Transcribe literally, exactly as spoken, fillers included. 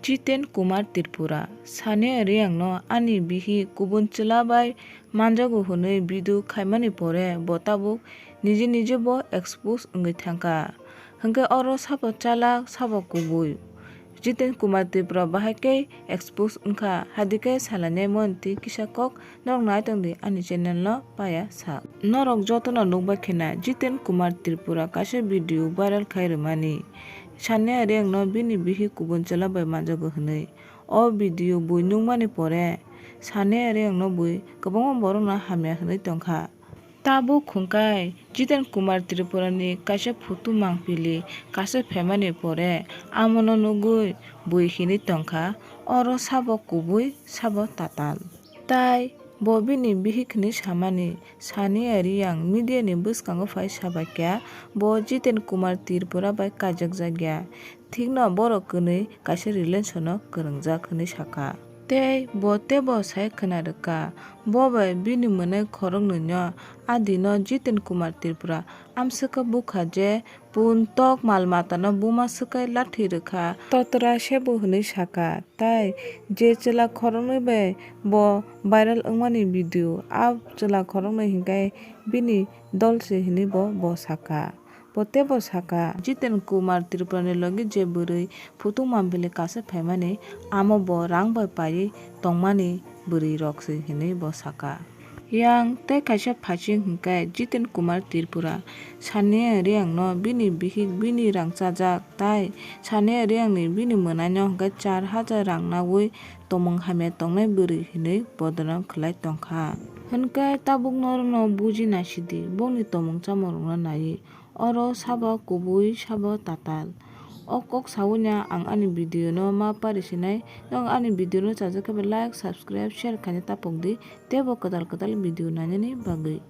Jiten Kumar Tripura, Sania Reang no ani bihik kubun chwla bai manjago hwnwi video khaimani pore bo tabuk nije nije bo expose wngwi thangkha. Hwnkhe oro sabo chalak, sabo kubui. Jiten Kumar Tripura bahai khe expose wngkha, hadikhe salainai monti kisa kok norok nai tongdi ani channel no paya sak. Norok jotono nukbai khena Jiten Kumar Tripura kaisa video viral khai rwmani. Sania Reang no bini bihik kubun chwla bai manjago hwnwi. O video bui nukmani pore Sania Reang no bui kwbangma borok no hamya hwnwi tongkha. Tabuk hwnkhe Jiten Kumar Tripura ni kaisa photo mangpili kaisa phaimani pore amono nugwi bui hinwi tongkha, oro sabo kubui sabo tatal. Tai bo bini bihik hinwi samani Sania Reang media ni bwskango phai sabaikha, bo Jiten Kumar Tripura bai kaijakjakya. Thikno borok kwnwi kaisa relation-o kwrwngjak hwnwi sakha. Tei bo teibo sai khwna rwkha, bo bai bini mwnai khoroknwino a dino Jiten Kumar Tripura amswkha bukha je pun tok mal matano buma swkhe lathi rwkha, totra sebo hwnwi sakha. Tai je chwla khoroknwi bai bo viral wngmani video, a chwla khoroknwi hinkhe bini dol se hwnwi bo, bo sakha. Bo teibo sakha, Jiten Kumar Tripura ni logi je bwrwi photo mangpili kaisa phaimani, amo bo rang bai paiwi tongmani bwrwi rok se hinwi bo sakha. Yang tei kaisa phaising hwnkhe Jiten Kumar Tripura, Sania Reang no bini bihik bini rang chajak tai Sania Reang ni bini mwnai no hwnkhe char hajar rang nagwi tomung hamya tongnai bwrwi hinwi bodnam khlai tongkha. Hwnkhe tabuk norokno buji naisidi bongni tomung chamung rokno naiwi. Oro sabo kubui sabo tatal. O kok sawi no ang ani video no ma pari sinai. Nwng ani video no chajak khe like, subscribe, share khaina tapok di. Teibo kwtal kwtal video nainani bagwi.